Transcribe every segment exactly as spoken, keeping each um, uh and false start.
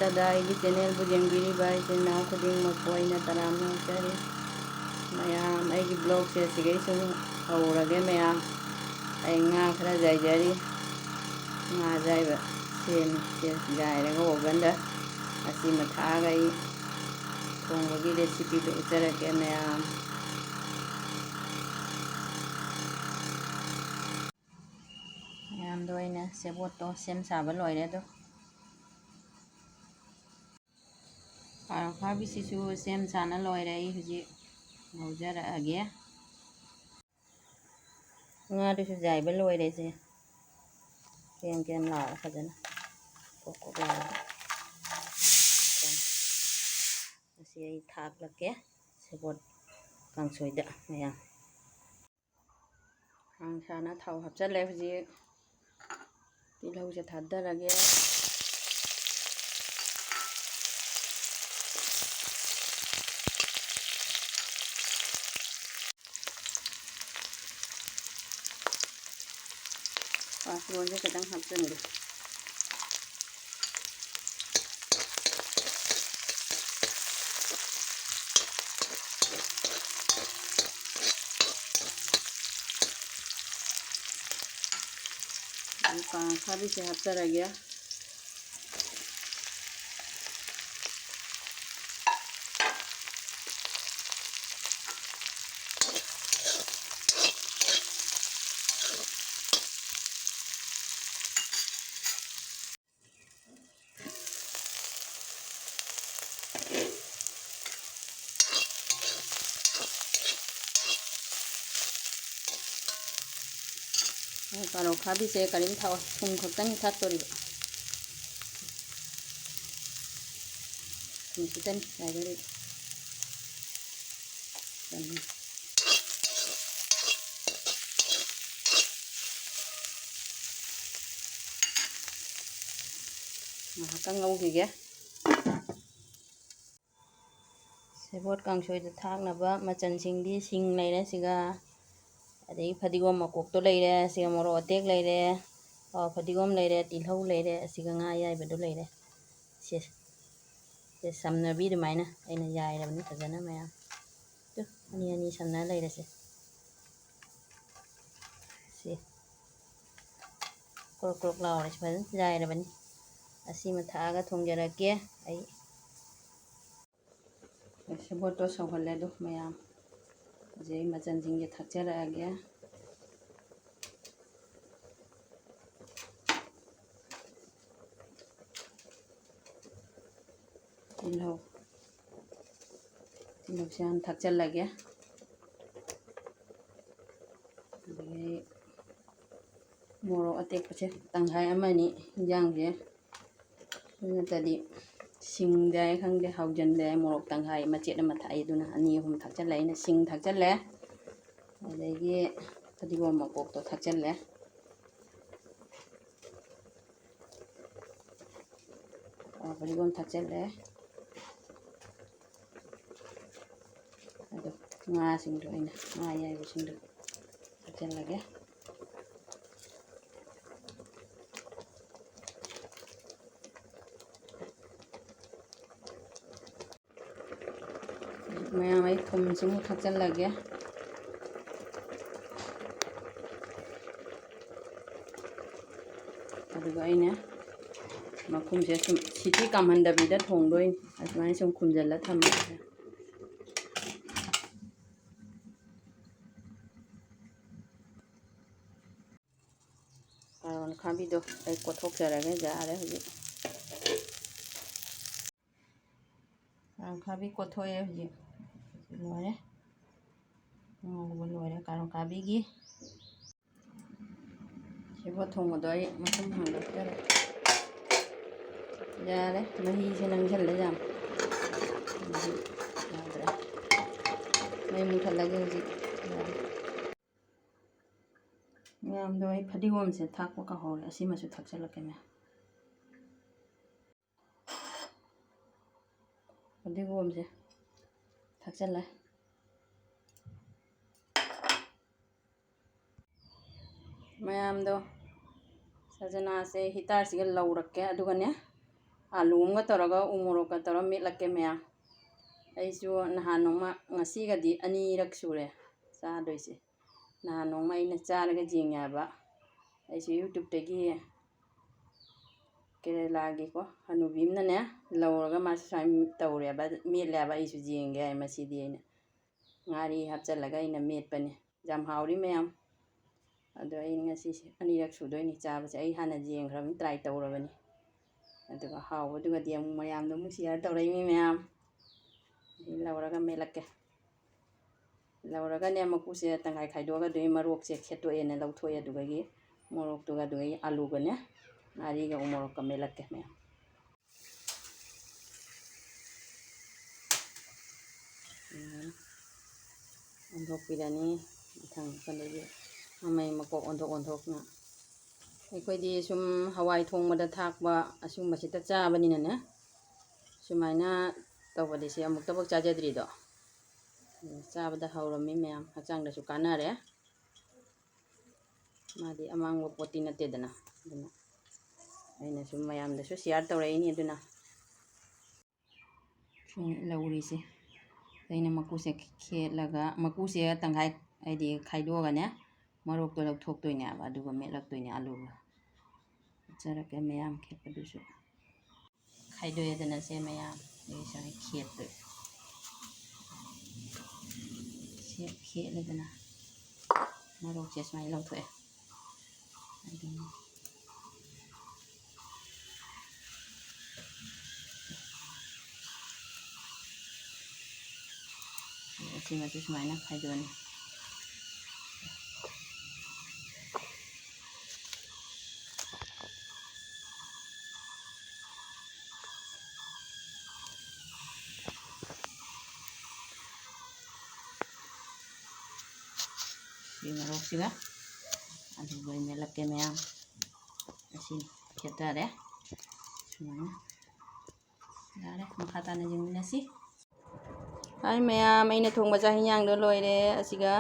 ꯑꯗ ꯑꯩꯒꯤ ꯆꯦꯅꯦꯜꯕꯨ ꯌꯦꯡꯕꯤꯔꯤꯕ ꯏꯆꯤꯟ ꯏꯅꯥꯎ ꯈꯨꯗꯤꯡꯃꯛꯄꯨ ꯑꯩꯅ ꯇꯔꯥꯝꯅ ꯑꯣꯛꯆꯔꯤ꯫ ꯃꯌꯥꯝ, ꯑꯩꯒꯤ ꯕ꯭ꯂꯣꯛꯁꯦ ꯁꯤꯒꯩ ꯁꯨꯝ ꯍꯧꯔꯒꯦ ꯃꯌꯥꯝ꯫ ꯑꯩ ꯉꯥ ꯈꯔ ꯌꯥꯏꯖꯔꯤ꯫ ꯉꯥ ꯑꯌꯥꯏꯕ ꯁꯦꯝꯃꯤ꯫ ꯁꯦ ꯌꯥꯏꯔꯒ ꯑꯣꯚꯟꯗ ꯑꯁꯤꯃ ꯊꯥꯛꯑꯒ ꯑꯩ ꯊꯣꯡꯕꯒꯤ ꯔꯦꯁꯤꯄꯤꯗꯨ ꯎꯠꯆꯔꯛꯀꯦ ꯃꯌꯥꯝ꯫ ꯃꯌꯥꯝꯗꯣ ꯑꯩꯅ ꯁꯦꯕꯣꯠꯇꯣ ꯁꯦꯝ ꯁꯥꯕ ꯂꯣꯏꯔꯦ ꯑꯗꯣ꯫ ꯄꯥꯔꯣ ꯈꯥꯕꯤꯁꯤꯁꯨ ꯁꯦꯝ ꯁꯥꯅ ꯂꯣꯏꯔꯦ꯫ ꯑꯩ ꯍꯧꯖꯤꯛ ꯉꯧꯖꯔꯛꯑꯒꯦ꯫ ꯉꯥꯗꯨꯁꯨ ꯌꯥꯏꯕ ꯂꯣꯏꯔꯦ ꯏꯆꯦ꯫ ꯀꯦꯝ ꯀꯦꯝ ꯂꯥꯎꯔꯦ ꯐꯖꯅ꯫ ꯀꯣꯛ ꯀꯣꯛ ꯂꯥꯎꯔꯦ꯫ ꯃꯁꯤ ꯑꯩ ꯊꯥꯛꯂꯛꯀꯦ ꯁꯦꯕꯣꯠ ꯀꯥꯡꯁꯣꯏꯗ ꯃꯌꯥꯝ꯫ ꯈꯥꯡ ꯁꯥꯅ ꯊꯥꯎ ꯍꯥꯞꯆꯜꯂꯦ꯫ ꯍꯧꯖꯤꯛ ꯇꯤꯜꯍꯧꯁꯦ ꯊꯥꯗꯔꯒꯦ꯫ ꯄꯥꯁ ꯃꯣꯟꯁꯦ ꯈꯤꯇꯪ ꯍꯥꯞꯆꯤꯟꯒꯦ꯫ ꯑꯗꯨ ꯀꯥꯡ ꯑꯈꯥꯕꯤꯁꯦ ꯍꯥꯞꯆꯔꯒꯦ꯫ ꯀꯥꯔꯣꯠ ꯑꯈꯥꯕꯤꯁꯦ ꯀꯔꯤꯝ ꯊꯥꯛꯑꯣꯏ, ꯊꯨꯝ ꯈꯛꯇꯅꯤ ꯊꯥꯛꯇꯣꯔꯤꯕ꯫ ꯊꯨꯝ ꯈꯤꯇꯅꯤ ꯆꯥꯏꯗꯣꯔꯤꯕ꯫ ꯉꯥꯏꯍꯥꯛꯇꯪ ꯉꯧꯈꯤꯒꯦ꯫ ꯁꯦꯕꯣꯠ ꯀꯥꯡꯁꯣꯏꯗ ꯊꯥꯛꯅꯕ ꯃꯆꯜꯁꯤꯡꯗꯤ ꯁꯤꯡ ꯂꯩꯔꯦ ꯁꯤꯒ, ꯑꯗꯒꯤ ꯐꯗꯤꯒꯣꯝ ꯃꯀꯣꯛꯇꯣ ꯂꯩꯔꯦ ꯁꯤꯒ, ꯃꯣꯔꯣꯛ ꯑꯇꯦꯛ ꯂꯩꯔꯦ, ꯑ, ꯐꯗꯤꯒꯣꯝ ꯂꯩꯔꯦ, ꯇꯤꯜꯍꯧ ꯂꯩꯔꯦ, ꯑꯁꯤꯒ ꯉꯥ ꯑꯌꯥꯏꯕꯗꯣ ꯂꯩꯔꯦ꯫ ꯁꯦ, ꯁꯦ ꯁꯝꯅꯕꯤ ꯑꯗꯨꯃꯥꯏꯅ ꯑꯩꯅ ꯌꯥꯏꯔꯕꯅꯤ ꯐꯖꯅ ꯃꯌꯥꯝ꯫ ꯇꯨ, ꯑꯅꯤ ꯑꯅꯤ ꯁꯝꯅ ꯂꯩꯔꯁꯦ꯫ ꯁꯤ ꯀ꯭ꯔꯣꯛ ꯀ꯭ꯔꯣꯛ ꯂꯥꯎꯔꯦ꯫ ꯁꯤ ꯐꯖꯅ ꯌꯥꯏꯔꯕꯅꯤ꯫ ꯑꯁꯤꯃ ꯊꯥꯛꯑꯒ ꯊꯣꯡꯖꯔꯛꯀꯦ ꯑꯩ꯫ ꯁꯦꯕꯣꯠꯇꯣ ꯁꯧꯍꯜꯂꯦ ꯑꯗꯣ ꯃꯌꯥꯝ꯫ ꯍꯧꯖꯤꯛ ꯑꯩ ꯃꯆꯜꯁꯤꯡꯁꯦ ꯊꯥꯛꯆꯔꯛꯑꯒꯦ꯫ ꯇꯤꯜꯍꯧ꯫ ꯇꯤꯜꯍꯧꯁꯦ ꯍꯥꯟꯅ ꯊꯥꯛꯆꯜꯂꯒꯦ꯫ ꯑꯗꯒꯤ ꯃꯣꯔꯣꯛ ꯑꯇꯦꯛꯄꯁꯦ ꯇꯪꯈꯥꯏ ꯑꯃ ꯑꯅꯤ ꯏꯟꯖꯥꯡꯁꯦ꯫ ꯑꯗꯨ ꯅꯠꯇ꯭ꯔꯗꯤ ꯁꯤꯡꯗꯦ ꯈꯪꯗꯦ, ꯍꯥꯎꯖꯟꯗꯦ꯫ ꯃꯣꯔꯣꯛ ꯇꯪꯈꯥꯏ ꯃꯆꯦꯠ ꯑꯃ ꯊꯥꯛꯏ, ꯑꯗꯨꯅ ꯑꯅꯤ ꯑꯍꯨꯝ ꯊꯥꯛꯆꯜꯂꯦ꯫ ꯑꯩꯅ ꯁꯤꯡ ꯊꯥꯛꯆꯜꯂꯦ, ꯑꯗꯒꯤ ꯐꯗꯤꯒꯣꯝ ꯃꯀꯣꯛꯇꯣ ꯊꯥꯛꯆꯜꯂꯦ꯫ ꯑꯥ, ꯐꯗꯤꯒꯣꯝ ꯊꯥꯛꯆꯜꯂꯦ꯫ ꯑꯗꯣ ꯉꯥꯁꯤꯡꯗꯣ ꯑꯩꯅ, ꯉꯥ ꯑꯌꯥꯏꯕꯁꯤꯡꯗꯣ ꯊꯥꯛꯆꯜꯂꯒꯦ꯫ ꯃꯌꯥꯝ ꯑꯩ ꯊꯨꯝꯁꯤꯃꯨꯛ ꯊꯥꯛꯆꯜꯂꯒꯦ꯫ ꯑꯗꯨꯒ ꯑꯩꯅ ꯃꯈꯨꯝꯁꯦ ꯁꯨꯝ ꯁꯤꯇꯤ ꯀꯥꯝꯍꯟꯗꯕꯤꯗ ꯊꯣꯡꯗꯣꯏꯅꯤ꯫ ꯑꯗꯨꯃꯥꯏꯅ ꯁꯨꯝ ꯈꯨꯝꯖꯤꯜꯂ ꯊꯝꯃꯒꯦ꯫ ꯀꯥꯔꯣꯟ ꯑꯈꯥꯕꯤꯗꯣ ꯑꯩ ꯀꯣꯠꯊꯣꯛꯆꯔꯒꯦ꯫ ꯌꯥꯔꯦ ꯍꯧꯖꯤꯛ꯫ ꯀꯥꯔꯣꯟ ꯑꯈꯥꯕꯤ ꯀꯣꯠꯊꯣꯛꯑꯦ ꯍꯧꯖꯤꯛ꯫ ꯂꯣꯏꯔꯦ꯫ ꯉꯧꯕ ꯂꯣꯏꯔꯦ ꯀꯥꯔꯣꯟ ꯑꯈꯥꯕꯤꯒꯤ꯫ ꯁꯦꯕꯣꯠ ꯊꯣꯡꯕꯗꯣ ꯑꯩ ꯃꯈꯨꯝ ꯍꯥꯡꯗꯣꯛꯆꯔꯦ꯫ ꯌꯥꯔꯦ, ꯃꯍꯤꯁꯦ ꯅꯪꯁꯜꯂꯦ ꯌꯥꯝ꯫ ꯍꯧꯖꯤꯛ ꯌꯥꯗ꯭ꯔꯦ꯫ ꯃꯩ ꯃꯨꯊꯠꯂꯒꯦ ꯍꯧꯖꯤꯛ꯫ ꯌꯥꯔꯦ꯫ ꯃꯌꯥꯝꯗꯣ ꯑꯩ ꯐꯗꯤꯒꯣꯝꯁꯦ ꯊꯥꯛꯄ ꯀꯥꯎꯍꯧꯔꯦ, ꯑꯁꯤꯃꯁꯨ ꯊꯥꯛꯆꯜꯂꯛꯀꯦ ꯃꯌꯥꯝ꯫ ꯐꯗꯤꯒꯣꯝꯁꯦ ꯊꯥꯛꯆꯜꯂꯦ꯫ ꯃꯌꯥꯝꯗꯣ ꯁꯖꯅꯥꯁꯦ ꯍꯤꯇꯥꯔꯁꯤꯒ ꯂꯧꯔꯛꯀꯦ, ꯑꯗꯨꯒꯅꯦ ꯑꯥꯂꯨ ꯑꯃꯒ ꯇꯧꯔꯒ ꯎ ꯃꯣꯔꯣꯛꯀ ꯇꯧꯔꯒ ꯃꯦꯠꯂꯛꯀꯦ ꯃꯌꯥꯝ꯫ ꯑꯩꯁꯨ ꯅꯍꯥꯟ ꯅꯣꯡꯃ, ꯉꯁꯤꯒꯗꯤ ꯑꯅꯤꯔꯛ ꯁꯨꯔꯦ ꯆꯥꯗꯣꯏꯁꯦ꯫ ꯅꯍꯥꯟ ꯅꯣꯡꯃ ꯑꯩꯅ ꯆꯥꯔꯒ ꯌꯦꯡꯉꯦ ꯍꯥꯏꯕ꯫ ꯑꯩꯁꯨ YouTubeꯇꯒꯤ ꯀꯦꯔꯦꯂꯥꯒꯤꯀꯣ ꯍꯅꯨꯕꯤ ꯑꯃꯅꯅꯦ ꯂꯧꯔꯒ ꯃꯥꯁꯨ ꯁꯨꯃꯥꯏꯅ ꯇꯧꯔꯦꯕ, ꯃꯦꯠꯂꯦꯕ꯫ ꯑꯩꯁꯨ ꯌꯦꯡꯒꯦ ꯍꯥꯏ, ꯃꯁꯤꯗꯤ ꯑꯩꯅ ꯉꯥꯔꯤ ꯍꯥꯞꯆꯤꯜꯂꯒ ꯑꯩꯅ ꯃꯦꯠꯄꯅꯤ꯫ ꯌꯥꯝ ꯍꯥꯎꯔꯤ ꯃꯌꯥꯝ꯫ ꯑꯗꯣ ꯑꯩ ꯉꯁꯤꯁꯦ ꯑꯅꯤꯔꯛ ꯁꯨꯗꯣꯏꯅꯤ ꯆꯥꯕꯁꯦ꯫ ꯑꯩ ꯍꯥꯟꯅ ꯌꯦꯡꯈ꯭ꯔꯕꯅꯤ, try ꯇꯧꯔꯕꯅꯤ꯫ ꯑꯗꯨꯒ ꯍꯥꯎꯕꯗꯨꯒꯗꯤ ꯑꯃꯨꯛ ꯃꯌꯥꯝꯗ ꯑꯃꯨꯛ share ꯇꯧꯔꯛꯏꯅꯤ ꯃꯌꯥꯝ꯫ ꯑꯩ ꯂꯧꯔꯒ ꯃꯦꯠꯂꯛꯀꯦ꯫ ꯂꯧꯔꯒꯅꯦ, ꯃꯀꯨꯁꯦ ꯇꯪꯈꯥꯏ ꯈꯥꯏꯗꯣꯛꯑꯒ ꯑꯗꯨꯒꯤ ꯃꯔꯣꯛꯁꯦ ꯈꯦꯠꯇꯣꯛꯑꯦꯅ ꯂꯧꯊꯣꯛꯑꯦ꯫ ꯑꯗꯨꯗꯒꯤ ꯃꯣꯔꯣꯛꯇꯨꯒ ꯑꯗꯨꯒ ꯑꯩ ꯑꯥꯂꯨꯒꯅꯦ, ꯉꯥꯔꯤꯒ ꯎ ꯃꯣꯔꯣꯛꯀ ꯃꯦꯠꯂꯛꯀꯦ ꯃꯌꯥꯝ꯫ ꯎꯝ꯫ ꯑꯣꯟꯊꯣꯛꯄꯤꯔꯅꯤ꯫ ꯃꯊꯪ ꯃꯊꯪꯗꯒꯤ ꯃꯃꯩ ꯃꯀꯣꯛ ꯑꯣꯟꯊꯣꯛ ꯑꯣꯟꯊꯣꯛꯅ꯫ ꯑꯩꯈꯣꯏꯗꯤ ꯁꯨꯝ ꯍꯋꯥꯏ ꯊꯣꯡꯕꯗ ꯊꯥꯛꯄ ꯑꯁꯤꯒꯨꯝꯕꯁꯤꯗ ꯆꯥꯕꯅꯤꯅꯅꯦ, ꯁꯨꯃꯥꯏꯅ ꯇꯧꯕꯗꯤ ꯁꯤ ꯑꯃꯨꯛꯇꯐꯥꯎ ꯆꯥꯖꯗ꯭ꯔꯤꯗꯣ꯫ ꯆꯥꯕꯗ ꯍꯧꯔꯝꯃꯤ ꯃꯌꯥꯝ, ꯍꯛꯆꯥꯡꯗꯁꯨ ꯀꯥꯟꯅꯔꯦ꯫ ꯃꯥꯗꯤ ꯑꯃꯥꯡꯕ ꯄꯣꯠꯇꯤ ꯅꯠꯇꯦꯗꯅ꯫ ꯑꯗꯨꯅ ꯑꯩꯅ ꯁꯨꯝ ꯃꯌꯥꯝꯗꯁꯨ share ꯇꯧꯔꯛꯏꯅꯤ꯫ ꯑꯗꯨꯅ ꯁꯤꯅꯤ ꯂꯧꯔꯤꯁꯦ꯫ ꯑꯩꯅ ꯃꯀꯨꯁꯦ ꯈꯦꯠꯂꯒ, ꯃꯀꯨꯁꯦ ꯇꯪꯈꯥꯏ, ꯍꯥꯏꯗꯤ ꯈꯥꯏꯗꯣꯛꯑꯒꯅꯦ, ꯃꯔꯣꯛꯇꯣ ꯂꯧꯊꯣꯛꯇꯣꯏꯅꯦꯕ, ꯑꯗꯨꯒ ꯃꯦꯠꯂꯛꯇꯣꯏꯅꯦ ꯑꯂꯨꯒ꯫ ꯎꯠꯆꯔꯛꯀꯦ ꯃꯌꯥꯝ ꯈꯦꯠꯄꯗꯨꯁꯨ꯫ ꯈꯥꯏꯗꯣꯛꯑꯦꯗꯅ ꯁꯦ ꯃꯌꯥꯝ, ꯑꯗꯒꯤ ꯁꯨꯃꯥꯏꯅ ꯈꯦꯠꯇꯣꯏ꯫ ꯁꯦ ꯈꯦꯠꯂꯦꯗꯅ, ꯃꯔꯣꯛꯁꯦ ꯁꯨꯃꯥꯏꯅ ꯂꯧꯊꯣꯛꯑꯦ꯫ ꯑꯗꯨꯝ ꯑꯁꯤꯃꯁꯨ ꯁꯨꯃꯥꯏꯅ ꯈꯥꯏꯗꯣꯛꯑꯅꯤ꯫ ꯁꯤ ꯃꯔꯣꯛꯁꯤꯒ ꯑꯂꯨꯒ ꯃꯦꯠꯂꯛꯀꯦ ꯃꯌꯥꯝ꯫ ꯑꯁꯤ ꯈꯦꯠꯇꯔꯦ꯫ ꯁꯨꯃꯥꯏꯅ꯫ ꯌꯥꯔꯦ, ꯃꯈꯥ ꯇꯥꯅ ꯌꯦꯡꯃꯤꯟꯅꯁꯤ꯫ ꯍꯥꯏ ꯃꯌꯥꯝ, ꯑꯩꯅ ꯊꯣꯡꯕ ꯆꯥꯛ ꯍꯤꯟꯖꯥꯡꯗꯣ ꯂꯣꯏꯔꯦ꯫ ꯑꯁꯤꯒ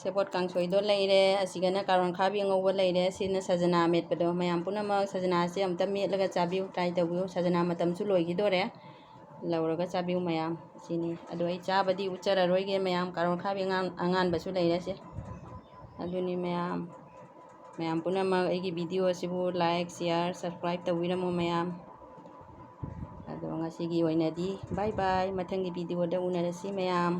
ꯁꯦꯕꯣꯠ ꯀꯥꯡꯁꯣꯏꯗꯣ ꯂꯩꯔꯦ, ꯑꯁꯤꯒꯅ ꯀꯥꯔꯣꯟ ꯈꯥꯕꯤ ꯑꯉꯧꯕ ꯂꯩꯔꯦ, ꯁꯤꯅ ꯁꯖꯅꯥ ꯑꯃꯦꯠꯄꯗꯣ꯫ ꯃꯌꯥꯝ ꯄꯨꯝꯅꯃꯛ ꯁꯖꯅꯥꯁꯦ ꯑꯝꯇ ꯃꯦꯠꯂꯒ ꯆꯥꯕꯤꯌꯨ, try ꯇꯧꯕꯤꯌꯨ꯫ ꯁꯖꯅꯥ ꯃꯇꯝꯁꯨ ꯂꯣꯏꯈꯤꯗꯣꯔꯦ, ꯂꯧꯔꯒ ꯆꯥꯕꯤꯌꯨ ꯃꯌꯥꯝ꯫ ꯁꯤꯅꯤ꯫ ꯑꯗꯣ ꯑꯩ ꯆꯥꯕꯗꯤ ꯎꯠꯆꯔꯔꯣꯏꯒꯦ ꯃꯌꯥꯝ, ꯀꯥꯔꯣꯟ ꯈꯥꯕꯤ ꯑꯉꯥꯡ-, ꯑꯉꯥꯟꯕꯁꯨ ꯂꯩꯔꯦ ꯁꯦ꯫ ꯑꯗꯨꯅꯤ ꯃꯌꯥꯝ, ꯃꯌꯥꯝ ꯄꯨꯝꯅꯃꯛ ꯑꯩꯒꯤ video ꯑꯁꯤꯕꯨ like, share, subscribe ꯇꯧꯕꯤꯔꯝꯃꯨ ꯃꯌꯥꯝ꯫ ꯑꯗꯣ ꯉꯁꯤꯒꯤ ꯑꯣꯏꯅꯗꯤ bye bye, ꯃꯊꯪꯒꯤ videoꯗ ꯎꯅꯔꯁꯤ ꯃꯌꯥꯝ꯫